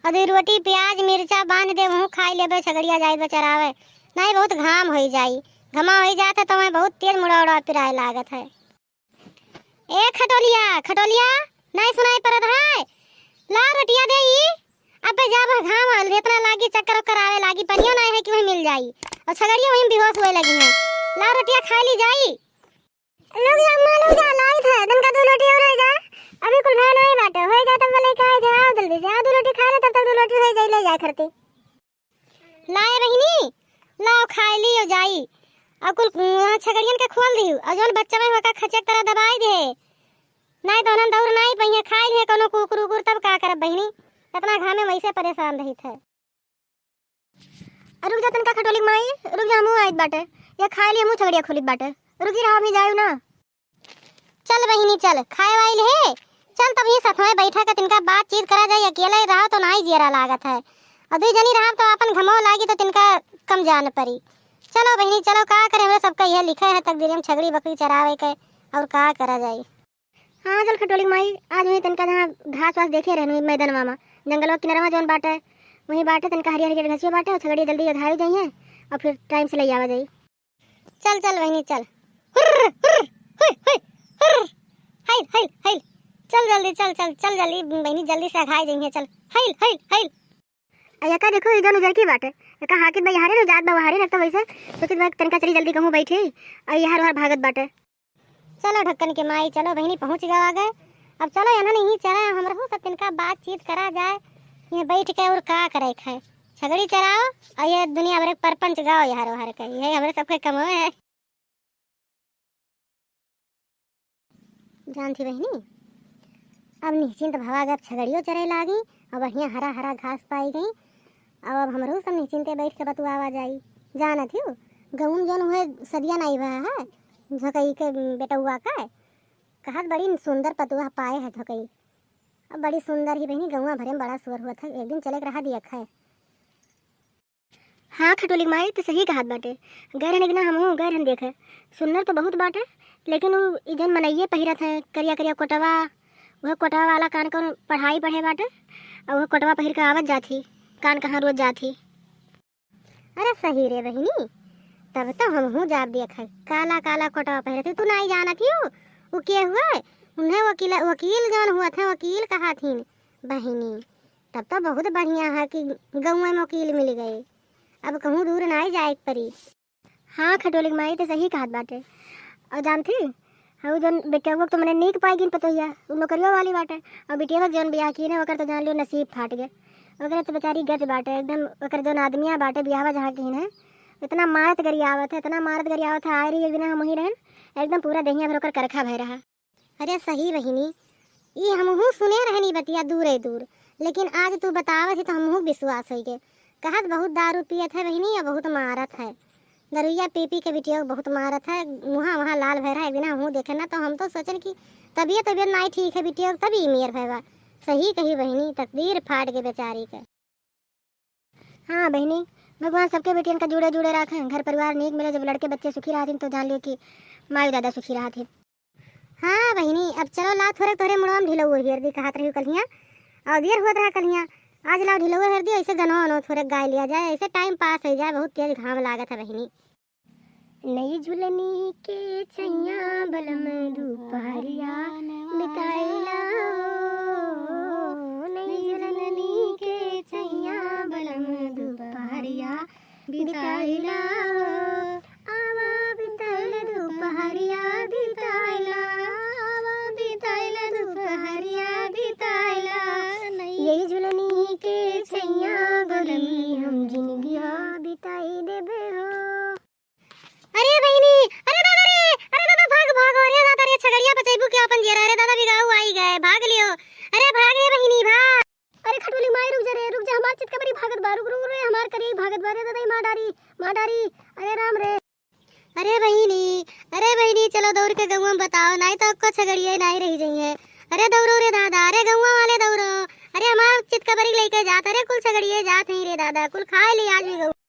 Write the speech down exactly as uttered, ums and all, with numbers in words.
अउर दुइ रोटी प्याज मिर्चा बांध दे, उहू खाइ लेबे, छगड़िया जाइबे चरावे। नाहीं, बहुत घाम होइ जाई, घमा होइ जात है, तो मैं बहुत तेज मुड़ा उड़ा पिराए लागत है। ए खटोलिया, खटोलिया, नाहीं सुनाई परत है? ला रोटिया दे ई। अबे जाब घाम एतना लागी, चक्कर ओक्कर आवे लागी, पनियो नाहीं है कि वहीं मिल जाई। अउर छगड़िया वहीं बेहोश हुए लगी है। ला रोटिया खाइ ली जाई। लोग जा, अम्मा लोग जा, लाइत है, तनका दुइ रोटी अउर होइ जा। अभी कुल भय नाहीं बाटे, होइ जा तब बोले खाइ जा, आओ जल्दी से, आओ दुइ रोटी खाइ ले, तब तक दुइ रोटी होइ जाई, ले जाए खरती। लाए बहिनी, लाओ खाइ ली अउर जाई। अउर कुल, अ, छगड़ियन के खोल दिहु। अउर जउन बच्चा में होका खचिया के तरह दबाइ दे। नाहीं तो उन्हन दौड़ नाहीं पइहें, खाइ लिहें कउनो कुकुर उकुर, तब का करब बहिनी? एतना घामे में वइसे परेसान रहित है। अ, रुक जा तनका खटोली के माई, रुक जा, हमहूँ आइत बाटे। या खाइ ली, हमहूँ छगड़िया खोलित बाटे। रुकी रहा, अभी जायु ना। चल बहिनी चल, खाए वाइल है, चल तब ये सथवे बैठा के तिनका बातचीत करा जाए, अकेले रहो तो नाहीं जियरा लागत है, अउर दुइ जनी रहब तो आपन घमो लागी तो तिनका कम जान परी। चलो बहिनी चलो, का करे, हमरे सबका यह लिखे है तकदीर में छगड़ी बकरी चरावे के, अउर का करा जाए। हाँ चल खटोली के माई, आज वहीं तनका जहाँ घास वास देखे रहन वहीं मैदानवा में, जंगलवा किनारवा जौन बाटे, वहीं बाटे तनका हरियर हरियर घसियो बाटे, अउर छगड़िया जल्दी अघाई जइहें अउर फिर टाइम से ले आवा जाई। चल, चल बहिनी, चल। हुर्र, हुर्र, हुई, हुई, हुर्र। हइल, हइल, हइल। चल जल्दी, चल, चल, चल जल्दी, बहिनी, जल्दी से अघाई जइहें, चल। हइल, हइल, हइल। अ, एका देखो, ई जौन उजरकी बाटे, एका हाकित बा, यहारे न जात बा, वहारे न, तो वइसे सोचित बा, तनिका चली जल्दी कहूँ बैठी, अ, यहार वहार भागत बाटे। चलो ढक्कन के माई, चलो बहिनी, पहुँच गवा गए। अब चलो, एनहन यहीं चरा, हमरहू सब तिनका बातचीत करा जाए। ये बैठ के अउर का करे खाए, छगड़ी चराओ, अउर ये दुनिया भर के परपंच गाओ, यहार वहार के, ये हमरे सबके कमवे है। जानती बहिनी, अब निश्चिंत भवा गए, अब छगड़ियो चरे लागी, अउर बढ़िया हरा हरा घास पाई गई, अउर अब हमरहू सब निश्चिंते बैठ के बतुआवा जाई। जानत हियो, गउन जौन हुए सदिया नाई भा है, झोकई के बेटउआ का, कहत बड़ी सुंदर पतुआ पाए है झोकई। अब बड़ी सुंदर ही बहिनी, गउआ भरे में बड़ा सुअर हुआ था, एक दिन चले के रहा दिया खाए। हाँ खटोली के माई, तू सही कहत बाटे। गए रहन एक दिना हमहूँ गए रहन देखे, सुन्नर तो बहुत बाटे, लेकिन उ ई जौन मनइये पहिरत है करिया करिया कोटवा, वह कोटवा वाला कान कौन पढ़ाई पढ़े बाटे, अउर वह कोटवा पहिर के आवत जात ही, कान कहाँ रोज जात ही। अरे सही रे बहिनी, तब तो हमहूँ जाब देखे, काला काला कोटवा पहिरत ही, तू नाई जानत ही उ, उ के हुए? उन्हें वकील, वकील जौन हुआ थे, वकील कहा थीन बहिनी। तब तो बहुत बढ़िया है कि गउआ में वकील मिल गए, अब कहूँ दूर नाई जाए के परी। हाँ खटोली के माई, तो सही कहत बाटे। अउर जानती, हऊ जौन बेटवा तो मने नीक पाई गिन पतोहिया, उ नौकरियों वाली बाटे। अउर बिटिया जौन बियाह की ना, ओकर तो जान लियो नसीब फाट गए। ओकरे तो बेचारी गच बाटे एकदम, ओकर जौन आदमिया बाटे बियाहवा जहाँ की है, इतना मारत गरियावत है, इतना मारत गरियावत है। आए रही एक दिन हम वहीं रहन, एकदम पूरा देहिया भर ओकर करखा भय रहा। अरे सही बहिनी, ई हमहूँ सुने रहनी बतिया दूरे दूर, लेकिन आज तू बतावत ही तो हमहूँ विश्वास होई गए। कहत बहुत दारू पियत है बहिनी, या बहुत मारत है, दरुइया पी पी के बिटिया बहुत मारत है, मुहा वहाँ लाल भय रहा। एक दिन हमहूँ देखे ना तो हम तो सोचन कि तबियत तबियत नाई ठीक है बिटिया, तभी मेर भय बा। सही कही बहिनी, तकदीर फाट गए बेचारी के। हाँ बहिनी, भगवान सबके बेटियन का जुड़े जुड़े राखें, घर परिवार नीक मिले। जब लड़के बच्चे सुखी रहथिन तो जान लियो कि माई दादा सुखी रहथिन। हाँ बहिनी, अब चलो लाओ थोरे तोहरे मुड़वा में ढिलौओ हेर दी, कहत रही कलिया, अउर देर होत रहा कलिया, आज लाओ ढिलौओ हेर दी, ऐसे गनो अनो थोरे गाय लिया जाए, ऐसे टाइम पास हो जाए, बहुत तेज घाम लागत है बहिनी। नई झुलनी के छैया बलम दुपहरिया बिताइला हो, नई झुलनी के छैया बलम दुपहरिया बिताइला हो, आवा बिताइला दुपहरिया बिताइला, आवा बिताइला दुपहरिया बिताइला, नई झुलनी के छैया बलम हम जिनगिया बिताई देबे हो। अरे बहिनी, अरे दादा रे, अरे दादा भाग, भाग, अरे दादा रे, छगड़िया बचैबू के अपन जेरा, अरे दादा बिगाऊ आई गए, भाग लियो, अरे भाग रे बहिनी, भाग। अरे खटोली माई रुक जा रे, रुक जा, हमार चितकबरी भागत बा, रुक, रुक रे, हमार करिया भागत बा, अरे दादा, ई मार डारी, मार डारी, अरे राम रे। अरे बहिनी, अरे बहिनी, चलो दौड़ के गौवा में बताओ, नाई तो अक्को छगड़िया नाई रही जइहें। अरे दौड़ो रे दादा, अरे गौवा वाले दौड़ो, अरे हमार चितकबरी लेके जात, अरे कुल छगड़िया जात हैं रे दादा, कुल खाए ली आज भी गौवा।